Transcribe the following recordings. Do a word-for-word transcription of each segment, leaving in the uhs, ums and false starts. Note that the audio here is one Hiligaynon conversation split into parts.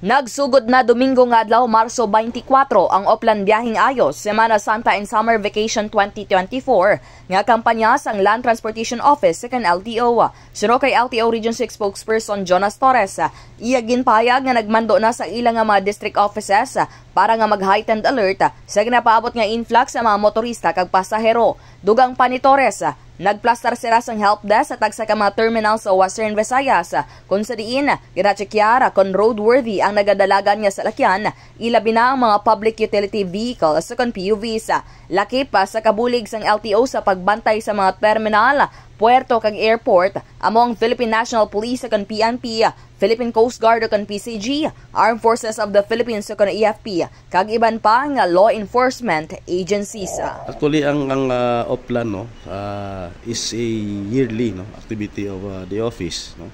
Nagsugod na Domingo nga adlaw, Marso twenty-four, ang Oplan Biyaheng Ayos, Semana Santa and Summer Vacation twenty twenty-four nga kampanya sang Land Transportation Office, second L T O. Suno kay L T O Region six spokesperson Jonas Torres, iya ginpahayag nga nagmando na sa ila nga mga district offices para nga mag-heightened alert sa ginapaabot nga influx sa mga motorista kag pasahero. Dugang pa ni Torres, nagplastar sila sang help desk sa tagsa ka mga terminal sa Western Visayas, kung sa diin ginachekyar kon roadworthy ang nagadalagan nga salakyan, ilabi na ang mga public utility vehicles kon P U Vs. Lakip pa sa kabulig sang L T O sa pagbantay sa mga terminal, puerto kag airport, amo ang Philippine National Police kon P N P, Philippine Coast Guard kon P C G, Armed Forces of the Philippines kon A F P, kag iban pa nga law enforcement agencies. Actually, ang, ang, ah, Oplan, no, ah, is a yearly, no, activity of, ah, the office, no.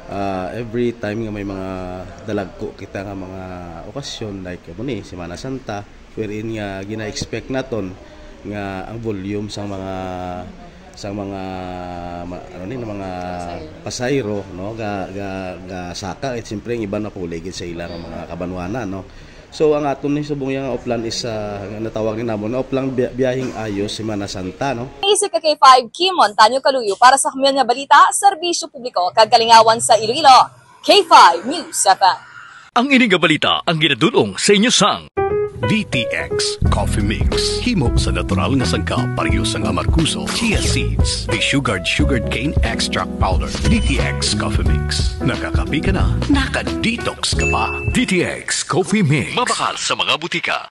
Ah, every time nga may mga dalagko kita nga mga okasyon, like, amo ni, Semana Santa, wherein nga gina-expect naton nga ang volume sang mga, sang mga, ma-, ano ni, mga pasahero, no, ga, ga, ga saka, at siyempre ang iban mapuligid sa ilang mga kabanwanan, no. So ang aton ni subong nga Oplan is, ah, nga natawag ni namon nga Oplan Biya-, Biyaheng Ayos, Semana Santa, no. Isip ka kay five Kimon Tanyo Kaluyo para sa Kampiyon nga Balita, Serbisyo Publiko kag Kalingawan sa Iloilo. K five News F M. Ang ini nga balita ang ginadul-ong sa inyo sang D T X Coffee Mix. Himo sa natural nga sangkap, pareho sang amargoso, chia seeds, desugared sugarcane extract powder. D T X Coffee Mix. Nakakape ka na, naka-detox ka pa. D T X Coffee Mix. Mabakal sa mga butika.